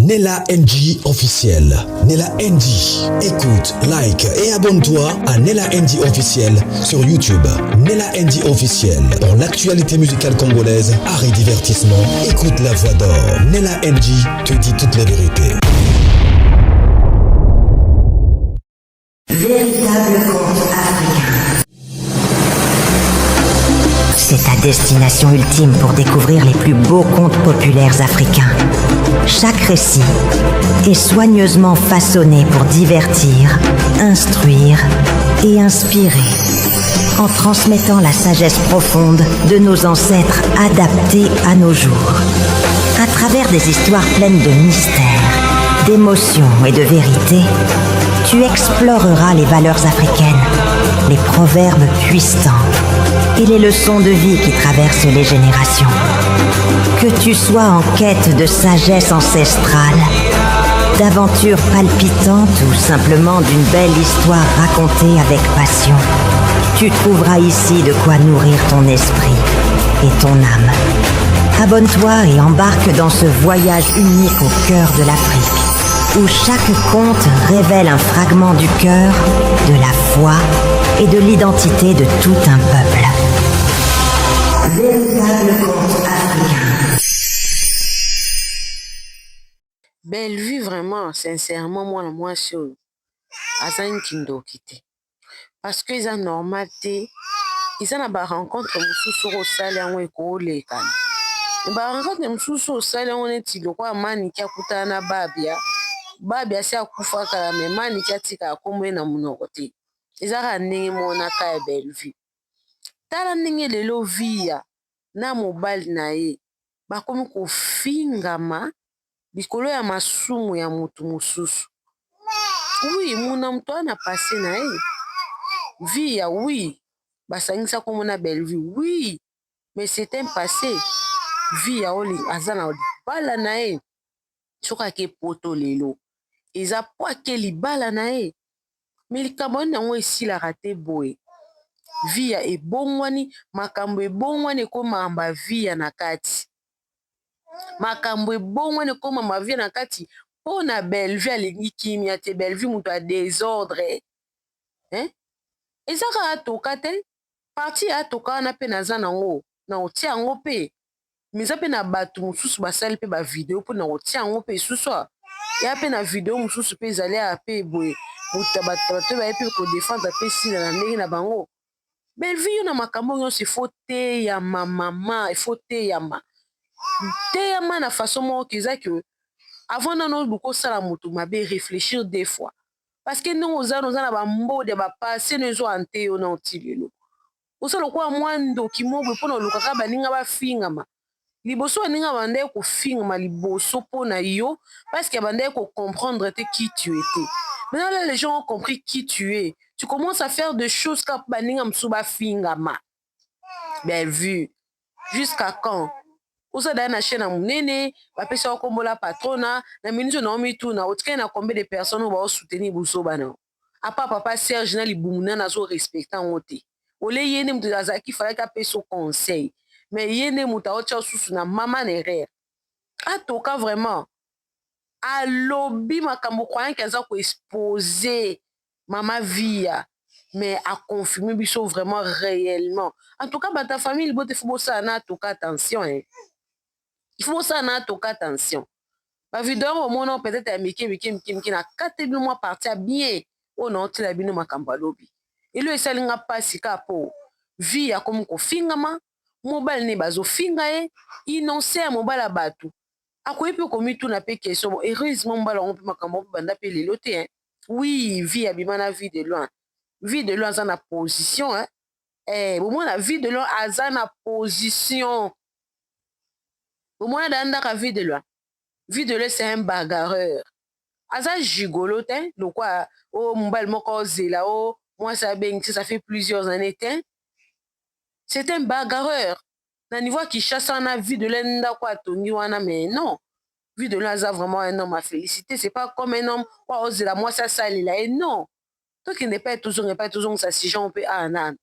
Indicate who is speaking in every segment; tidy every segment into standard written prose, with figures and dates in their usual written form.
Speaker 1: Nella NG officiel. Nella NG. Écoute, like et abonne-toi à Nella NG officiel sur YouTube. Nella NG officiel. Pour l'actualité musicale congolaise, art et divertissement, écoute la voix d'or. Nella NG te dit toute la vérité.
Speaker 2: Véritable conte africain. C'est ta destination ultime pour découvrir les plus beaux contes populaires africains. Chaque récit est soigneusement façonné pour divertir, instruire et inspirer, en transmettant la sagesse profonde de nos ancêtres adaptée à nos jours. À travers des histoires pleines de mystères, d'émotions et de vérité, tu exploreras les valeurs africaines, les proverbes puissants et les leçons de vie qui traversent les générations. Que tu sois en quête de sagesse ancestrale, d'aventures palpitantes ou simplement d'une belle histoire racontée avec passion, tu trouveras ici de quoi nourrir ton esprit et ton âme. Abonne-toi et embarque dans ce voyage unique au cœur de l'Afrique, où chaque conte révèle un fragment du cœur, de la foi et de l'identité de tout un peuple. Véritable conte africain.
Speaker 3: Bellevue vraiment sincèrement mwana mwasi oyo azangi kindoki te parce que eza normal te eza na ba rencontre mosusu oyo osali yango ekoolekana ba rencontre mosusu osali yango neti lokola Manike akutana na Babia. Babia asi akufa kala mais Manike atikaka kombo ye na monoko te. Eza kaka ndenge moko na cas ya Bellevue. Tala ndenge lelo Viya na mobali na ye bakomi kofingama likolo ya masumu ya mutu mosusu. Oui, muna moto aza na passe na ye. Viya oui, basangisa kombo na Bellevue oui, mais c'est un passe. Viya oyo aza na libala na ye. Soki ake poto lelo eza po ake libala na ye. Mais likambo nini yango esilaka te boye? Viya ebongwani, makambo ebongwani ekoma makambo ya Viya na kati. Makambo ebongwani ekoma makambo ya Viya na kati mpo na Bellevue alingi kimia te. Bellevue moto ya desordre hein? Eza kaka atoka te, parti ya atoka wana mpe naza nango na kotia yango mpe mais eza mpe na bato mosusu basali mpe ba video mpo na kotia yango mpe lisusu ya mpe na video mosusu mpe ezali ya mpe boye moto bato bato baye mpe kodefendre mpe sila na ndenge na bango. Bellevue yo na makambo nyonso il faut teyama mama, il faut teyama teyama na façon moko eza ke avant nano oluka osala moto mabe, réfléchir deux fois, parce que ndenge oza oza na bambode ya bapasse no ezo ante yo na oti lelo oza lokola mwa ndoki moko boye mpona olukaka baninga bafingama liboso. Baninga bandaki kofingama liboso mpo na yo parce que bandaki kocomprendre te qui tu étais. Maintenant là, les gens ont compris qui tu es, tu commences à faire des choses kaka mpo baninga mosusu bafingama. Bellevue, jusqu'à quand? Oza daya na chaîne ya monene, bapesa yo kombola patrona na minute na omituna otikali na combien de personnes oyo baosoutenir buzoba na yo? Apa papa Serge na libumu nani azorespecte yango te. Ole ye nde moto azalaki falaki apesa conseil, mais ye nde moto aotya susu na mama na erreur. Atoka vraiment alobi makambo croyant aza koexpose mama Via, mais aconfirme biso vraiment réellement. En tout cas, bato ya famille libote, faut bosala na atoka attention, hein. Il faut bosala na atoka attention. Bavideo yango omona peut-être ya mike mike mike mike na kate bino mwa partie ya bien oyo naotela bino makambo alobi. Elo esalinga mpasi kaka mpo vie akomi kofingama, mobali ne bazofinga ye, innocent ya mobali ya bato akoki mpe komituna mpe question. Bon, heureusement mobali yango mpe makambo mpe banda mpe lelo te, hein. Oui, vie abima na vie de loin. Vie de loin aza na position, hein. Eh, bomona vie de loin aza na position, bomona daya ndaka vie de loin. Vie de loin, c'est un bagarreur, aza gigolo te lokwa o mobali moko ozela o mwasi abengisi, ça fait plusieurs années te. C'est un bagarreur na niveau ya Kinshasa wana. Vie de loin, ndako atongi wana, mais non, vie de loin aza vraiment un homme à féliciter. C'est pas comme un homme oyo ozela mwasi asalela ye. Non, tokende epai tozonga epai tozongisa sujet mpe awa nanu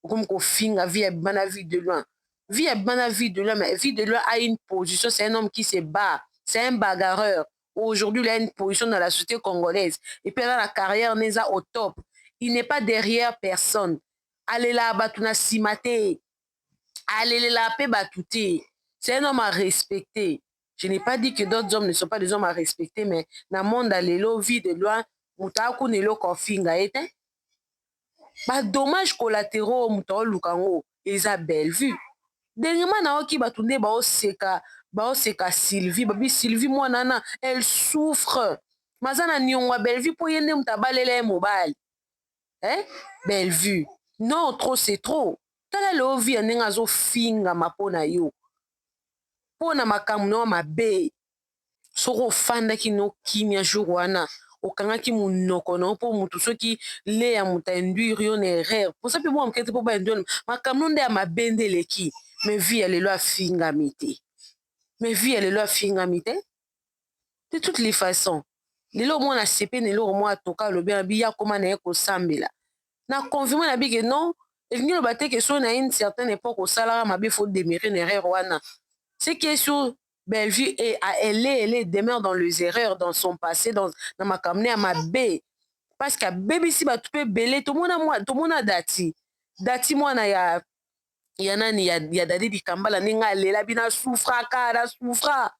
Speaker 3: okomi kofinga vie ya bima na vie de loin. Vie ya bima na vie de loin, mais vie de loin a une position, c'est un homme qui se bat, c'est un bagarreur. Aujourd'hui, il a une position dans la société congolaise. Et puis, la carrière n'est au top. Il n'est pas derrière personne. Alela bato na sima te. Alelela pe bato te. C'est un homme à respecter. Je n'ai pas dit que d'autres hommes ne sont pas des hommes à respecter, mais na monde ya lelo, Vue de Loin, moto akuna eloko afinga ye te. Badommage collatéraux, moto aoluka yango eza Bellevue. Dernièrement, nayoki bato nde baoseka, baoseka Sylvie. Babi Sylvie mwana wana, elle souffre, maza na niongo ya Bellevue mpo ye nde moto abalela ye mobali, eh? Bellevue, non, trop c'est trop. Tala leo Vie ya ndenge azofingama mpo na yo, mpo na makambo na yo mabe. Soki ofandaki no kimia jour wana, okangaki monoko na yo, mpo motu soki le ya moto ainduire yo na erreur, posa mpe mwa moke te mpo bainduire makambo nde ya mabe nde eleki. Mais Vie ya lelo afingami te. Mais Vie ya lelo afingami te. De toutes les façons, lelo omona sepe na eloko moko atoka alobi na bi ya koma na ye kosambela na confirme na bi ke non, elingi loba te ke soki na une certaine époque osalaka mabe, faut demeurer na erreur wana. Ce qui est sûr, Bellevue est, elle demeure dans les erreurs, dans son passé, dans na makambo ya mabe, parce que abebisi bato mpe ebele. Tomona, tomona Dati, Dati mwana ya nani, ya Dadi Dikambala, ndenge alela bino, asouffraka, nasouffra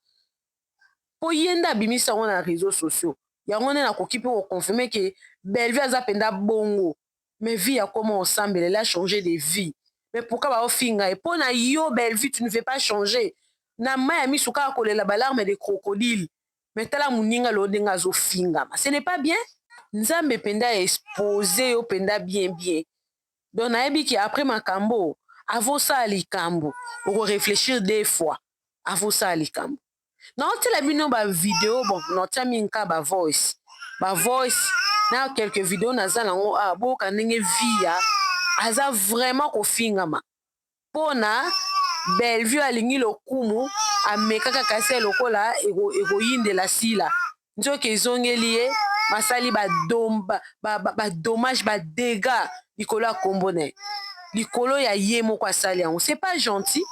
Speaker 3: mpo ye nde abimisi yango na réseaux sociaux. Yango nde nakoki mpe koconfirme ke Bellevue aza mpenza bongo. Mais Vie ya koma osambela, elle a changé de vie. Mais pourquoi baofinga ye? Mpo na yo Bellevue, tu ne veux pas changer. Na mai ya miso kaka kolela, balarme de crocodile. Mais tala moninga lelo ndenge azofingama, ce n'est pas bien. Nzambe mpenza expose yo mpenza bien bien. Donc nayebi ke après makambo, avosala likambo, okoréfléchir deux fois avosala likambo. Naotiela bino bavideo, bon, naotia mingi kaka bavoice, bavoice na quelques vidéos naza nango awa. Boyoka ndenge Via aza vraiment kofingama mpona Bellevue. Alingi lokumu, amekaka kasi lokola ekoyindela sila, nzoki ezongeli ye. Basali badommage, badégâts likolo ya kombo na ye, likolo ya ye moko asali yango. C'est pas gentil.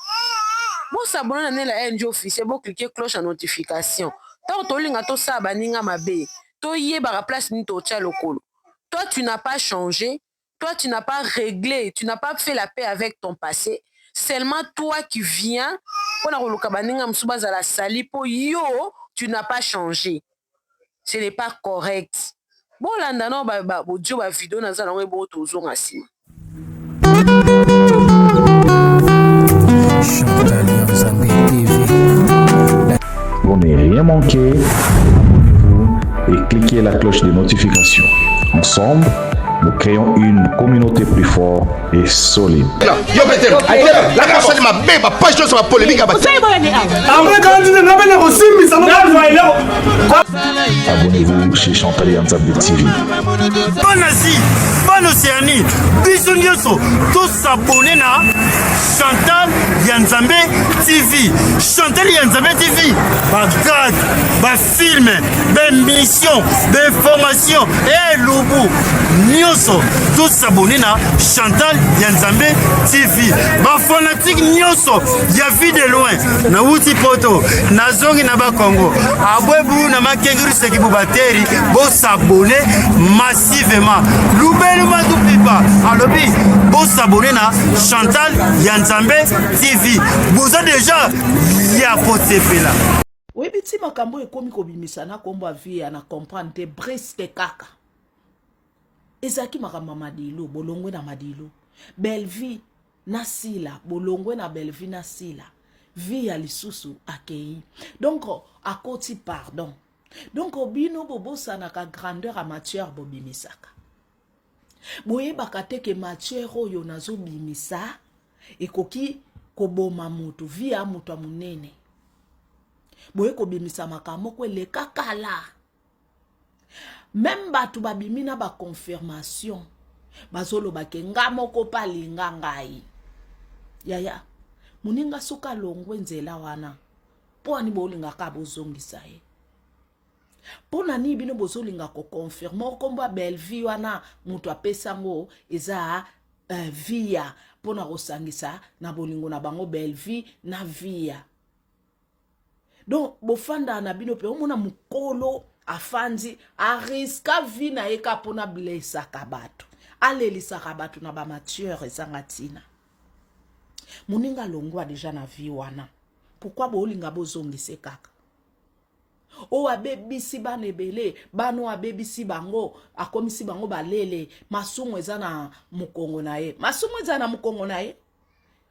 Speaker 3: Bosabona na Nela NG Officiel, boclique cloche ya notification. Ntango tolinga tosala baninga mabe, toyebaka place nini totya lokolo. Toi, tu n'as pas changé. Toi, tu n'as pas réglé, tu n'as pas fait la paix avec ton passé. Seulement toi qui viens mpona koluka baninga mosusu bazala sali mpo yo tu n'as pas changé. Ce n'est pas correct. Bolanda no bodio, bavideo naza nango eboo, tozonga nsima.
Speaker 4: Chantal Nzambe TV.
Speaker 5: Pour ne rien manquer, abonnez-vous et cliquez la cloche de notification. Ensemble, nous créons une communauté plus forte et solide.
Speaker 6: Yo peter asali mabe, bapage nyonso bapolémique ya bato.
Speaker 5: Abonnez-vous chez Chantal Nzambe TV.
Speaker 7: Bana Asie, bana Océanie, biso nyonso tosabone na Chantal ya Nzambe TV. Chantal ya Nzambe TV, bagag, bafilm, baémission, bainformation, elubu nyonso, tosabone na Chantal ya Nzambe TV. Bafanatike nyonso ya Vie de Loin, nawuti Poto, nazongi na Bakongo, abwebu na makengeri sekibu bateri, bosabone massivement. Lubelu Matupipa alobi bosabone na Chantal ya Nzambe TV, boza deja ya kosepela.
Speaker 8: Oyebi ti makambo ekomi kobimisa na nkombo ya Vie ya na comprendre te. Brusque kaka ezalaki makambo ya Madilo, bolongwe na Madilo, Bellevue na Sila, bolongwe na Bellevue na Sila, Vie ya lisusu akei, donc akoti pardon. Donc bino bobosanaka grandeur ya matière bobimisaka, boyebaka te ke matière oyo nazobimisa ekoki koboma moto. Vie ya moto ya monene, boye kobimisa makambo moko eleka kala. Même bato babimi na baconfirmation, bazoloba ke nga moko mpe alinga ngai. Yaya, moninga soki alongwe nzela wana, mpo ani bolingaka bozongisa ye? Mpo na nini bino bozolinga koconfirme nkombo ya Bellevue wana? Moto apesa yango eza Via mpona kosangisa na bolingo na bango, Bellevue na Via. Donc bofandaka na bino mpe omona mokolo afandi ariska vie na ye kaka mpona blessaka bato, alelisaka bato na bamatière ezanga ntina. Moninga alongwa deja na vie wana, pourquoi bolinga bozongise kaka? Oyo abebisi bana ebele, bana oyo abebisi bango, akomisi bango balele. Masumu eza na mokongo na ye, masumu eza na mokongo na ye,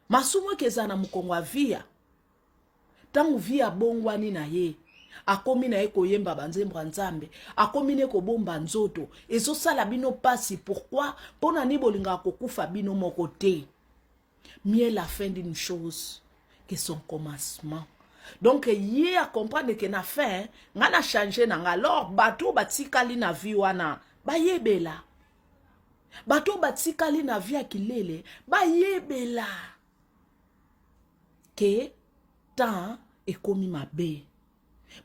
Speaker 8: masumu eke eza na mokongo ya via. Ntango via abongwani na ye, akomi na ye koyemba banzembo ya Nzambe, akomi ne kobomba nzoto, ezosala bino mpasi. Pourquoi? Mpo na nini bolingaka kokufa bino moko te? Mieux la fin d'une chose que son commencement. Donc ye acomprendre ke na fin nga na change na nga. Alors bato oyo batikali na vie wana bayebela, bato oyo batikali na vie ya kilele bayebela ke temps ekomi mabe.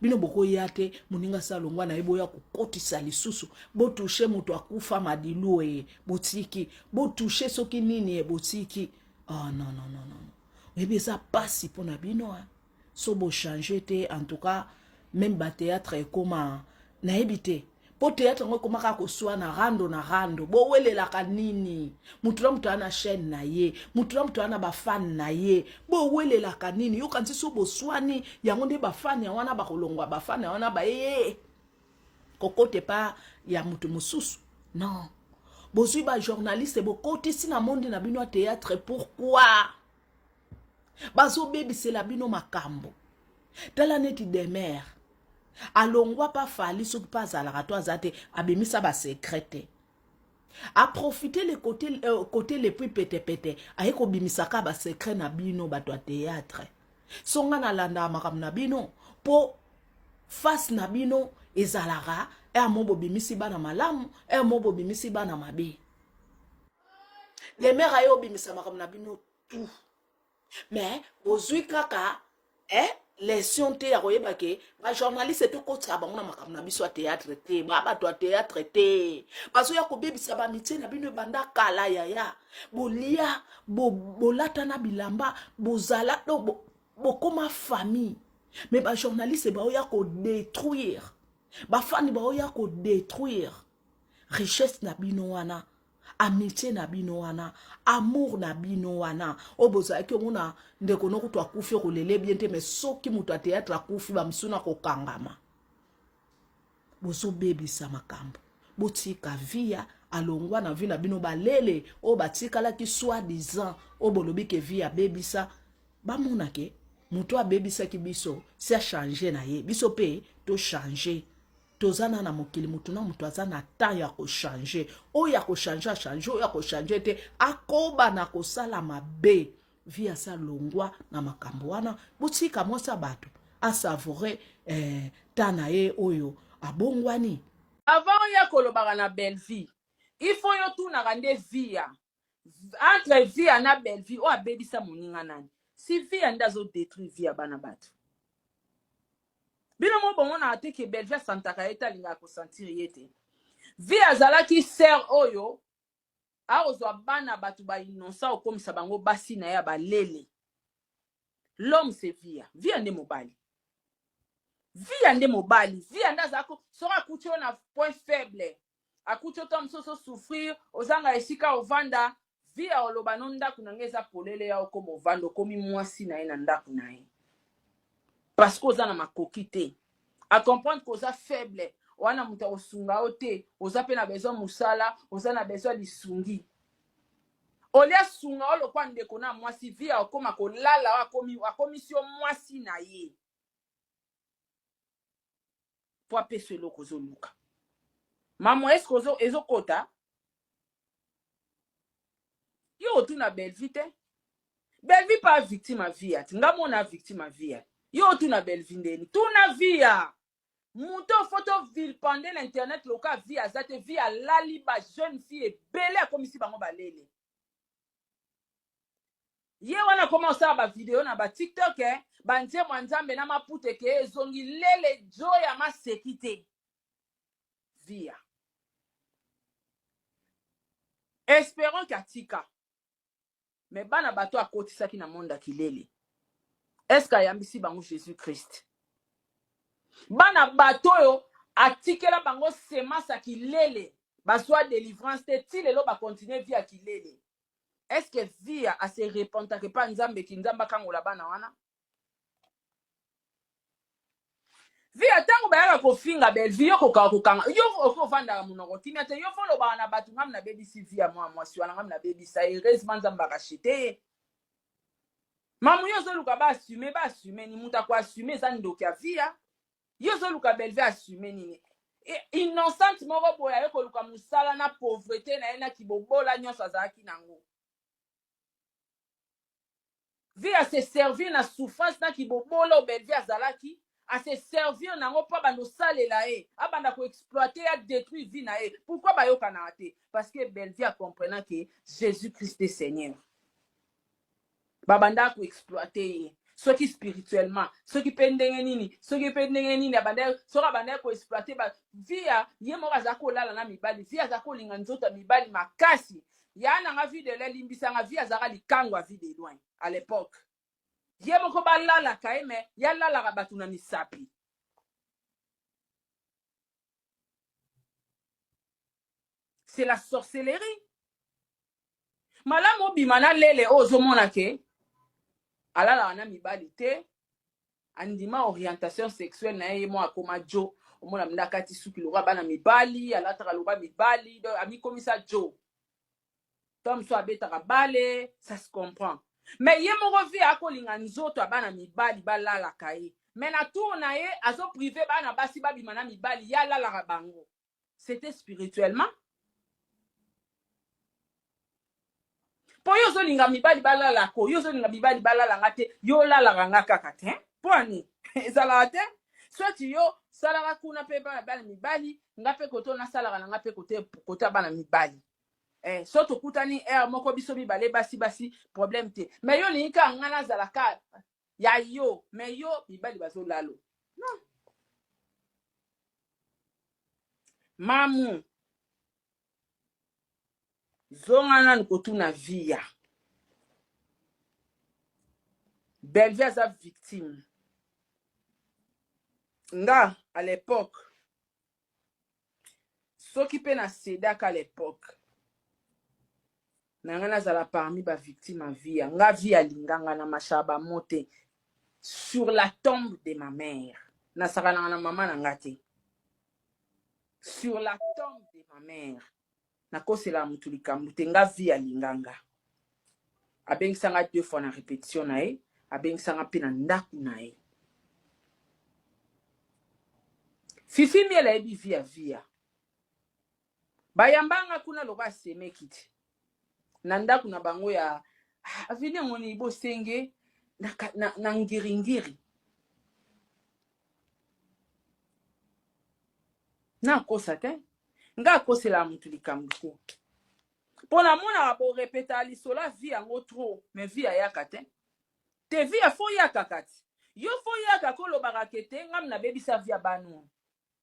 Speaker 8: Bino bokoya te, moninga salongwa na ye, boya kokotisa lisusu, botushe moto akufa madilu e botiki, botushe soki nini e botiki. Oh non, non, non, non, oyebi eza pasi mpo na bino hein? So bochange te, en tout cas même batheatre ekoma, nayebi te mpo théâtre yango ekoma kaka koswana rando na rando. Bowelelaka nini? Motu na moto aa na chaîne na ye, motu na moto aa na bafane na ye, bowelelaka nini? Yokanisi so boswani yango nde bafane ya wana bakolongwa, bafane ya wana baye kokota epa ya motu mosusu. Non, bozwi bajournaliste, bokotisi na monde na bino ya théâtre. Pourquoi bazobebisela bino makambo? Tala neti Demer alongwa pa Fali, soki mpe azalaka to aza te, abimisa basecret te, aprofite le côté, côté le plus petepete, aye kobimisa kaka basecret na bino bato ya théâtre. So nga nalandaka makambo na bino mpo face na bino ezalaka ere mo bobimisi bana malamu, ere mo bobimisi bana mabe. Demer aye obimisa makambo na bino tout, mais bozwi kaka leçon te ya koyeba ke bajournaliste tokotisaka bango na makambo na biso ya théâtre te. Ba bato ya théâtre te bazoya kobebisa bamitie na bino ebanda kala. Yaya, bolia, bolata na bilamba, bozala donc bokoma famille, mais bajournaliste baoya kodétruire, bafani baoya kodétruire richesse na bino wana, amitié na bino wana, amour na bino wana oyo bozalaki. Omona ndeko no kutu akufi, okolele bien te, mais soki moto ya théâtre akufi, bamosusu na kokangama. Bozobebisa makambo. Botika via alongwa na vie na bino. Balele oyo batikalaki soi disant oyo bolobi ke vie abebisa, bamona ke moto abebisaki biso si achange na ye, biso mpe tochange. Toza na mokili, motu na moto aza na temps ya kochange. Oyo ya kochange achange, oyo ya kochange te akoba na kosala mabe. Vie asa longwa na makambo wana. Botika mwasi ya bato asavoure ta na ye oyo abongwani.
Speaker 9: Avant oya kolobaka na Bellevue, il faut yo tunaka nde via entre via na Bellevue, oyo abebisa moninga nani? Si via nde azodétruire vie ya bana bato, bino mo bomonaka te ke Bellevue asantaka ye te, alingaka kosentir ye te. Vie azalaki sœur oyo akozwa bana bato bainnocent, okomisa bango basi na ye ya balele. L'homme, c'est via. Via nde mobali, via nde mobali, via nde azalaki. Soki akuti oyo na point faible, akuti yo mosusu osouffrir, ozanga esika ovanda, via oloba no ndako na ngai eza polele, ya okoma ovanda, okomi mwasi na ye na ndako na ye, parce que oza na makoki te acomprendre ke oza faible wana, moto akosunga yo te, oza mpe na besoin mosala, oza na besoin lisungi. Olia asunga yo lokwa ndeko na mwasi, via okóma kolala oyo akomisi yo mwasi na ye po apesa eloko ozoluka. Mamo, eske ezokota yo otuna Bellevue te? Bellevue pa victime ya via ti nga mona victime ya via. Yo otuna Bellevue ndeni? Tuna via moto fo to vilipender na internet loka vie aza te. Vie alali ba jeune fille ebele, akomisi bango balele. Ye wana akoma osala bavideo na baTikTok, banzembo ya Nzambe na maputa eke ezongi lele jo ya maseki te. Via, espérons ke atika, mais bana bato akotisaki na monde ya kilele, est ce que ayambisi bango Jésus Christ? Bana bato oyo atikela bango semence ya kilele bazwa delivrance te ti lelo ba continuer vie ya kilele. Est ce que Viya a se repentaka epa Nzambe ki Nzambe akangola bana wana? Viya ntango bayaka kofinga Bellevue yo kokaka kokanga yo okoki ofandaka monoko kimia te yo fo olobaka na bato ngam nabebisi vie ya mwana mwasi wana ngam nabebisa heureusement Nzambe arachete ye. Mamu yo ozoluka ba assume ba assume ni moto ako assume eza ndoki ya Viya yo ozoluka Bellevue assume nini? Innocente moko boye aye koluka mosala na pauvrete na ye na kibobola nyonso azalaki nango. Vie a se servir na souffrance na kibobola oyo Bellevue azalaki a se servir nango mpo abanda osalela ye abanda ko exploiter a détruire vie na ye. Pourquoi bayokanaka te? Parce que Bellevue a comprenant que Jésus Christ est Seigneur. Babandaka ko exploiter ye soki spirituellement soki mpe ndenge nini soki mpe ndenge nini abandaki soki abandaki ko exploiter ba vie ya ye moko azalaki kolala na mibali vie azalaki kolinga nzoto ya mibali makasi ya na nga vie de loin limbisa nga vie azalaka likango ya vie de loin à l'époque ye moko balalaka ye mais ye alalaka bato na misapi c'est la sorcellerie malamu obima na lele oyo ozomona ke alalaka na mibali te andima orientation sexuelle na ye ye moko akoma jo omona mnda akati suki lokola bana mibali alataka lokola mibali donc amikomisa jo to mosusu abetaka bale ça se comprend mais ye moko vie akolinga nzoto ya bana mibali balalaka ye mais na tour na ye azo prive bana basi babima na mibali ye alalaka bango c'était spirituellement mpo yo ozolinga mibali balalako yo ozolinga mibali balala nga te yo olalaka nga kaka te mpo ani ezalaka te soit yo salaka kuna mpe bana bana mibali nga mpe kote nasalaka na nga mpe kote kote ya bana mibali eh, so tokutani heure moko biso mibale basi basi problème te mais yo olingi kaka nga nazala ka ya yo mais yo mibali bazolalo non Mamu, zonga nanu kotuna viya. Bellevue aza victime. Nga à l'époque soki pe na cedaka à l'époque na nga nazala parmi ba victime ya viya. Nga viya alinga nga na mashaka ba mots te sur la tombe de ma mère. Nasakanaka na mama na nga te. Sur la tombe de ma mère. Nakoselaka mutu likambo te nga vie alinga nga. Abengisa nga deux fois na repetition na ye, abengisa nga pe na ndaku na ye. Fifi Miel ayebi vie ya Viya. Bayamba nga kuna lokola semeki ti. Na ndaku na bango ya ah, avenue yango nini bosenge na, na, na ngiringiri. Nakosa te. Nga akoselaka mutu likambo te. Mpo namonaka borepetaka lisolo ya vie yango trop, mais vie ayaka te. Te vie ya fo yaka kati. Yo fo yaka kolobaka ke te ngam nabebisa vie ya bana.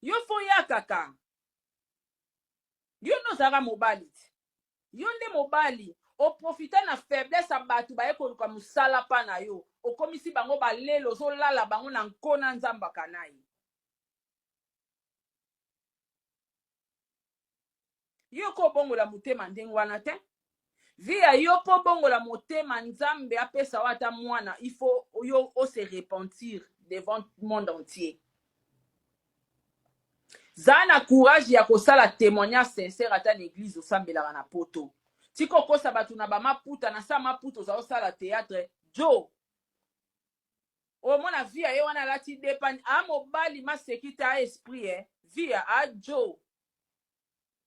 Speaker 9: Yo fo yakaka. Yo nde ozalaka mobali ti. Yo nde mobali oprofita na faiblesse ya batu baye koluka musala pa na yo okomisi bango balele ozolala bango na nko na nzambe akanayi. Yo ko bongola motema ndenge wana te. Vie ya yo po bongola motema nzambe apesa yo ata mwana il faut yo o se repentir devant monde entier. Zala na courage ya kosala témoignage sincère ata na église osambelaka na poto. Tika okosa bato na ba maputa na sa maputa oza osala théâtre Joe omona vie ye wana alati depani a mobali maseki te a esprit eh vie a Joe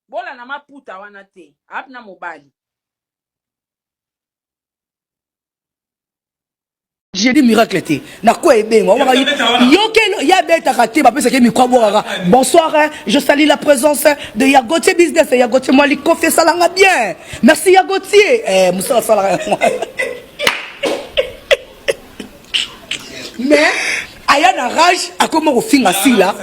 Speaker 9: bola na maputa wana te a na mobali
Speaker 4: J'ai miracle te na ko ebenga yokelo ya betaka te bapesaka ye micro abwakaka bonsoir hein, je salue la présence de ya Gauthier business ya Gauthier mwa likofi esalanga bien merci ya Gauthier eh, mosala asalaka yango mais aya na rage akoma kofinga sila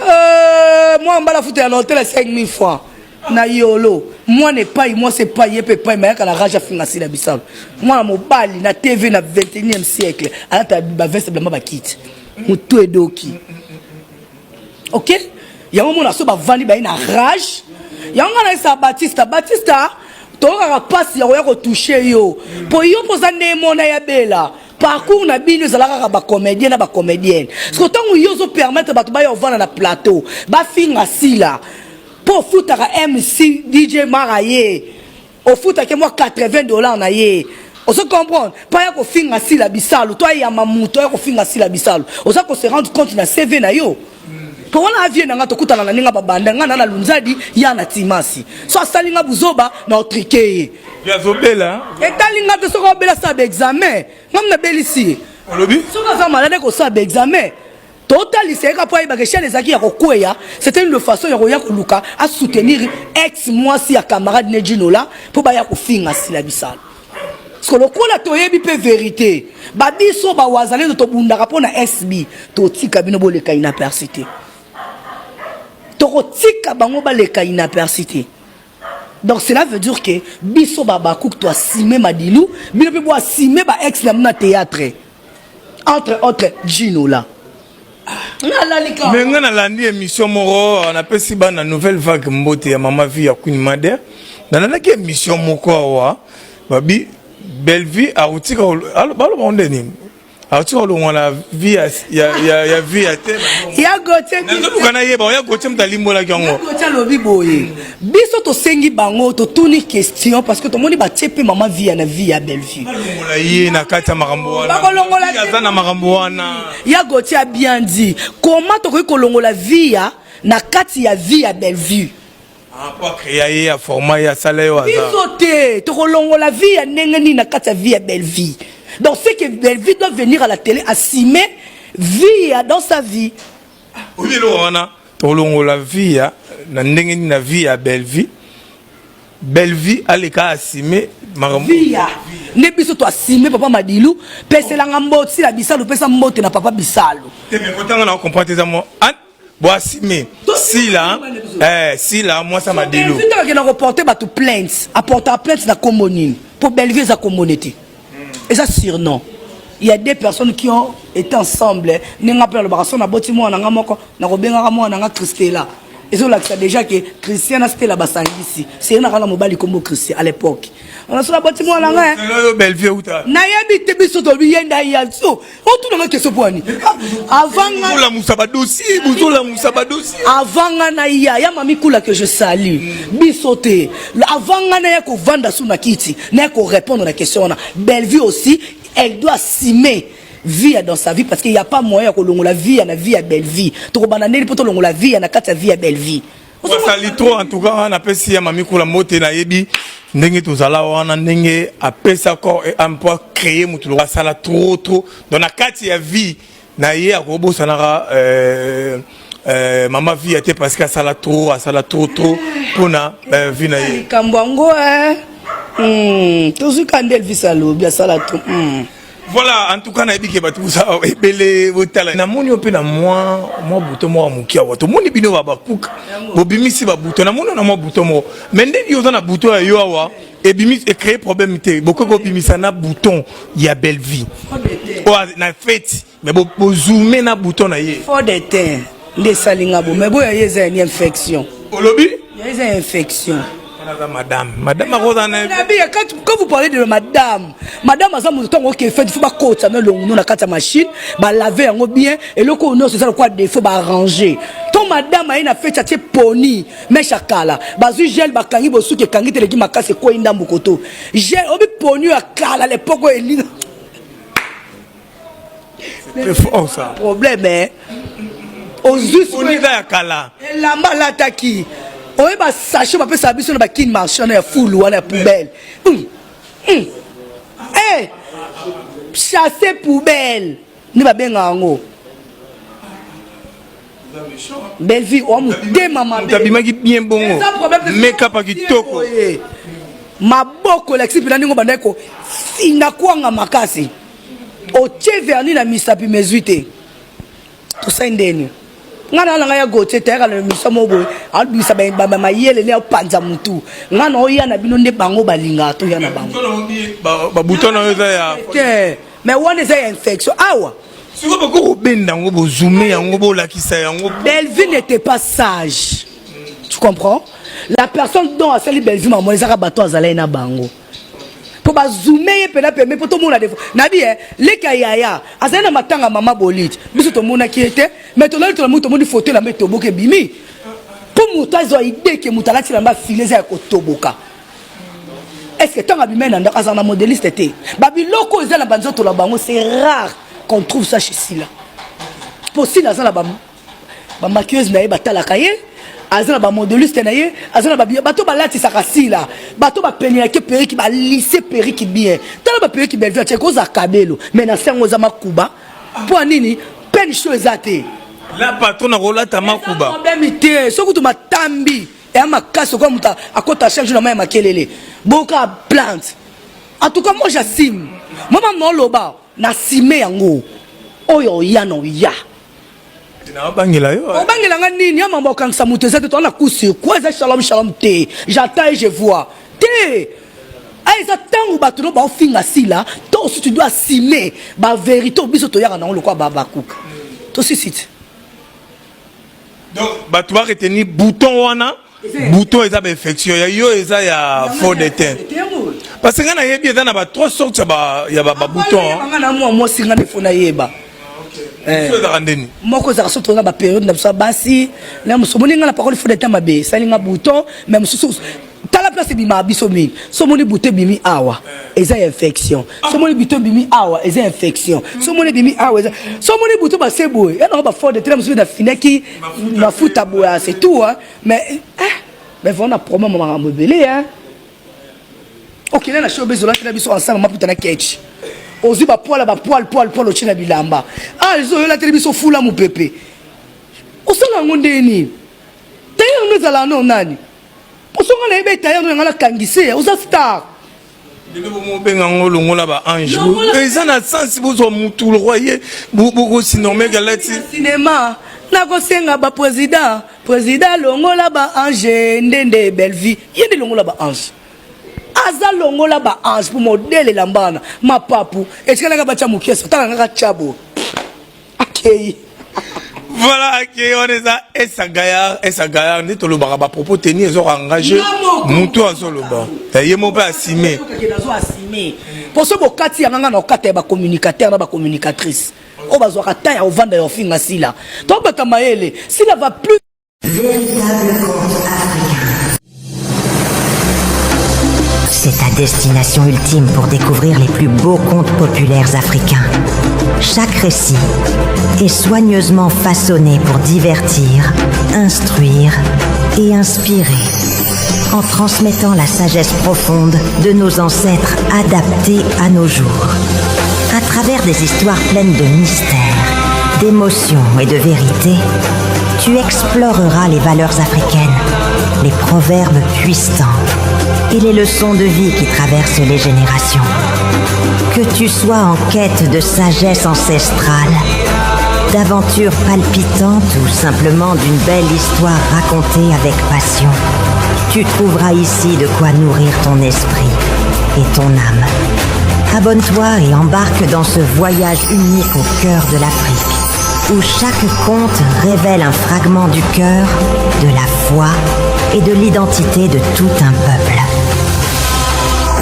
Speaker 4: euh, mwa mbala futa ya na hotel ya 5000 francs na yolo mwana epai mwasi epai ye mpe epai mayaka na rage afinga sila bisalo mwana mobali na tv na 21e siècle alata baveste bilamba bakiti. Motu edoki. Ok? Yango mona so bavandi baye na rage. Yango nga nayesa Batista, Batista toyokaka mpasi ya koya kotouche yo mpo yo mpo oza nde mona ya bela parcours na bino ezalaka kaka bacomédien na bacomédienne siko ntango yo ozopermettre bato baya ovanda na plateau bafinga sila mpo ofutaka mc dj mara ye ofutaki mwa 80 dollars na ye ozo comprendre mpo aya kofinga sila bisalu to ayamba moto aya kofinga sila bisalu oza ko se rendre compte na cv na yo mpo wana avie na nga tokutana na ndenge babanda nga na na lunzadi ya na timasi so asali nga buzoba na otrike ye
Speaker 10: azobela
Speaker 4: etali nga te soki obela sala baexamen nga nabelisi ye
Speaker 10: olobi
Speaker 4: soki aza malade kosala baexamen Totalisa ye kaka po ayeba que chaine ezalaki ya kokweya, c'etait une façon ya koya koluka a soutenir ex mwasi ya camarade ne Djinola po baya kofinga Sila Bisalu. Parce que lokola toyebi pe verite, ba biso ba wazalendo tobundaka po na SB, totika bino boleka inaperçu te. Tokotika bango baleka inaperçu te. Donc cela veut dire que biso ba Habacuc to assumer Madilu, bino pe bo assumer ba ex na bino na theatre. Entre autres Djinola.
Speaker 10: Mais nga nalandi émission moko napesi bana nouvelle vague mbote ya mama vie ya Queen Mother. Nalandaki émission moko awa babi Bellevue akotika baloba nde nini akotika kolongwa na vie ya, ya, ya, ya vie ya te
Speaker 4: ya Gauthier
Speaker 10: nazoluka nayeba ya Gauthier moto alimbolaki yango
Speaker 4: Gauthier alobi boye biso tosengi bango totuni question parce que tomoni batie mpe mama vie na vie ya Bellevue
Speaker 10: balongola ye na kati ya makambo wana
Speaker 4: bakolongola
Speaker 10: aza na makambo wana
Speaker 4: ya Gauthier a bien dit comment tokoki kolongola vie na kati ya vie ya Bellevue
Speaker 10: Ah, po acréa ye aforma ye asala ye aza
Speaker 4: biso te tokolongola vie ya ndenge nini na kati ya vie ya Bellevue donc c'est que Bellevue doit venir à la télé assumer vie ya dans sa vie
Speaker 10: oyebi eloko wana tokolongola vie ya na ndenge nini na vie ya Bellevue Bellevue aleka assumer makambo
Speaker 4: vie ya nde biso toassume papa Madilu peselanga mbote sila bisalu pesa mbote na papa bisalu
Speaker 10: te mais kotanga na comprendre te eza mo bo assume sila eh, sila mwasi ya madilu
Speaker 4: Bellevue akenda koporte bato plainte aportaka plainte na kombo nini mpo Bellevue eza kombo ne te eza surnom il y a deux personnes qui ont été ensemble ndenge nga mpe nalobaka so naboti mwana na nga moko nakobengaka mwana na nga Christella ezolakisa déjà ke Christian na Stella basangisi seye na kaka mobali kombo Christian à l'époque ona so naboti mwana na nga
Speaker 10: oyo Bellevue uta
Speaker 4: nayebi te biso tolobi ye nda ya so otuna nga question mpo ani avant nga
Speaker 10: bozolamusa badossier bozolamusa badossier
Speaker 4: avant nga na ya ya mami kula que je salue biso te avant nga na ya kovanda su na kiti na ya korépondre na question wana Bellevue aussi elle doit assumer vie dans sa vie parce qu'il y a pas moyen ya kolongola vie na vie ya Bellevue tokobanda ndeni mpo tolongola vie na kati ya vie ya Bellevue
Speaker 10: Wasali trop en tout cas napesi ya mami kula mbote nayebi ndenge tozala wana ndenge apesa corps et âme mpo acréer motu lokola asala trop trop donc na kati ya vie na ye akobosanaka euh, euh, mama vie ya te parce que asala trop asala trop trop mpona euh, vie na ye
Speaker 4: likambo yango tozwi ka nde Elvis alobi asala trop
Speaker 10: Voilà, en tout cas nayebi ke bato boza ebele botala namoni yo mpe na mwa mwa buto moko ya moke awa tomoni bino ba bakuka bobimisi babuto namoni na mwa buto moko mais ndenge yo oza na buto ya yo awa ebimi ecree problème te bokoki kobimisa na bouton ya Bellevue oyo na feti mais bozoome na bouton na ye
Speaker 4: fond de teint nde esalinga bo mais boya ye eza ya ni infection
Speaker 10: olobi
Speaker 4: ya eza ya infection
Speaker 10: aza madame madame akozala na
Speaker 4: Nabi, quand, quand vous parlez de madame, madame aza moto ntango oke fête faut bakotisa no elongo no na kati ya machine balave yango bien eloko oyo nyonso eza lokola défaut baarrange to madame aye na fête atie poni meshe akala bazwi gel bakangi bosuki ekangi te eleki makasi ekwei ndambo koto gel obi poni oyo ya kala lepoke oyo elina
Speaker 10: très fort ça
Speaker 4: problème eh. ozwi
Speaker 10: eza ya kala
Speaker 4: elamba alataki oyeba sachet bapesaka biso na bakine marchand ya fulu wana ya poubelle Eh, chasse poubelle nde babengaka yango Bellevue oa motema mabe
Speaker 10: abimaki bien bongo makeup ya kitoko
Speaker 4: maboko elakisi mpena ndenge obandaki kofinda kwanga makasi otie vernis na misapi mezwi te tosali ndeni nga na nanga ya Gauthier tayaka na émission moko boye abimisa mayele nde apanza mutu nga na oya na bino nde bango balingaka toya na bango
Speaker 10: babuton na yo eza ya
Speaker 4: te mais wana eza ya infection awa.
Speaker 10: Sikoyo bakoki kobenda yango, bozume yango, bolakisa yango.
Speaker 4: Bellevue n'était pas sage, tu comprends? La personne dont asali Bellevue mama ezaka bato azalaki na bango mpo bazume ye mpena pembe mpo tomona defo nabi e leki ya yaya azali na matanga mama bolite, biso tomonaki ye te, mais tolali tolamuki, tomoni foto elamba etoboka ebimi mpo moto azwa idée ke moto alati elamba file eza ya kotoboka. Est ce que ntango abimai na ndako azala na modéliste te? Babiloko eza na banzoto na bango, c'est rare qu'on trouve ça chez Sila, mpo Sila aza na bamaquilleuse na ye, batalaka ye, aza na bamodéliste na ye, aza na bato balatisaka Sila, bato bapeniaki perruque, balisse perruque bien. Tala baperruque Bellevue atiaki, oza kabelo, mais na se yango eza makuba. Mpo ya nini pene show eza te?
Speaker 10: La patron akolata makuba.
Speaker 4: Problème te, soki kutu matambi eya makasi okoya moto akota chaque jour na mai ya makelele boka plante. En tout cas, moi j'assume, moi mama oloba na assume yango oyo oya na oya.
Speaker 10: Naobangela yo.
Speaker 4: Obangelanga nini? Ya mambo okangisa moto eza te. Toza na kusi kwa eza shalom shalom te. J'attends et je vois te. A eza ntango bato no baofinga Sila to aussi tu dois assumer bavérité oyo biso toyaka nango lokwa babakuka tosisi te.
Speaker 10: Donc bato baretenir bouton wana, bouton eza bainfection ya yo, eza ya fond de teint, parce que ngai nayebi eza na ba trois sortes ya babouton.
Speaker 4: Nga na mwa mwasi, nga nde fo nayeba.
Speaker 10: Ezalaka ndeni?
Speaker 4: Moko ezalaka so toza bapériode na biso ya basi na mosusu. Omoni nga na pakoli fond de teint mabe esali nga bouton, mais mosusu tala place ebimaka biso mingi. So omoni bouton ebimi awa, eza ya infection. So omoni bouton ebimi awa, eza infection. So omoni ebimi awa, eza so omoni bouton base boye ya nango bafond de teint mosusu na finaki mafuta boye, c'est tout hein. Mais eh, mais vraiment na problème makambo ebele hein. Okende na show bezolatela biso ensemble maputa na ketch, ozwi bapoils, bapoils, poil poil, otie na bilamba. Ah, ezo oyolateli biso fula mopepe, osala yango ndenge nini? Tailleur no ezalaka no nani? Posonga nayebi etailleur no yanga nakangise, oza star.
Speaker 10: Ndenge bomobenga yango longola baange, eza na sens bozwa mutu lokwa ye bokosinormeke alati.
Speaker 4: Cinéma nakosenga baprésident, président longola baange ndende Bellevue ye nde longola baange, aza longola baange mpo modele elamba wana mapapu etikalaka batya mokiesa otala ngaka tyabo akei.
Speaker 10: Voilà, akei wana eza esa gaillard, esa gaillard nde tolobaka bapropos teni ezoka engage motu azoloba ye mo mpe asime.
Speaker 4: Nazo asime mpo so bokati yanga nga na okata ya bacommunicateur na bacommunicatrice oyo bazwaka ta ya ovanda ya ofinga Sila. Tobata mayele, Sila va plus.
Speaker 2: Véritable conte africain. C'est ta destination ultime pour découvrir les plus beaux contes populaires africains. Chaque récit est soigneusement façonné pour divertir, instruire et inspirer, en transmettant la sagesse profonde de nos ancêtres adaptée à nos jours. À travers des histoires pleines de mystères, d'émotions et de vérité, tu exploreras les valeurs africaines, les proverbes puissants et les leçons de vie qui traversent les générations. Que tu sois en quête de sagesse ancestrale, d'aventures palpitantes ou simplement d'une belle histoire racontée avec passion, tu trouveras ici de quoi nourrir ton esprit et ton âme. Abonne-toi et embarque dans ce voyage unique au cœur de l'Afrique, où chaque conte révèle un fragment du cœur, de la foi et de l'identité de tout un peuple.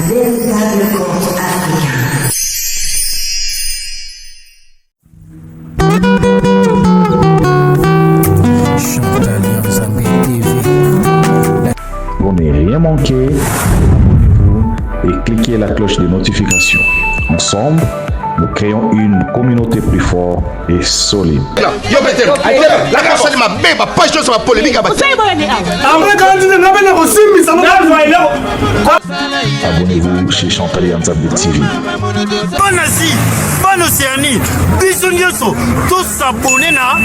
Speaker 2: Véritable conte africain.
Speaker 5: Chantal Nzambe TV. Pour ne rien manquer, abonnez-vous et cliquez la cloche de notification. Ensemble, nous créons une communauté plus forte et solide.
Speaker 6: Yo peter lakasali mabe bapage nyonso bapolémique ya bato.
Speaker 5: Abonnez-vous chez Chantal Nzambe TV.
Speaker 7: Bana Asie, bana Océanie, biso nyonso tosabone na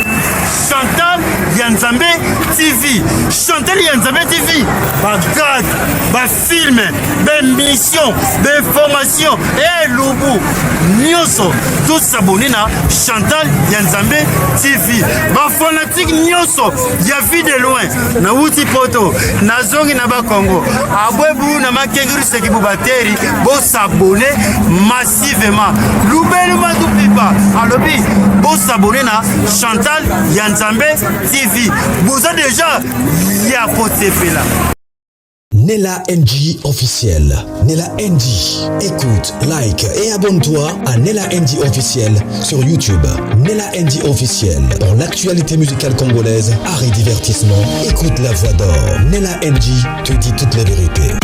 Speaker 7: Chantal ya Nzambe. TV, Chantal ya Nzambe TV, bagag, bafilme, baemission, bainformation, elubu nyonso tosabone na Chantal ya Nzambe TV. Bafanatike nyonso ya vie de loin, nawuti poto, nazongi na bakongo, abwebu na makenguru sekibu bateri, bosabone massivement. Lubelu matupipa alobi bosabone na Chantal ya Nzambe TV. Boza deja ya kosepela.
Speaker 1: Nella NG officiel. Nella NG. Écoute, like et abonne-toi à Nella NG officiel sur YouTube. Nella NG officiel. Pour l'actualité musicale congolaise, art et divertissement, écoute la voix d'or. Nella NG te dit toute la vérité.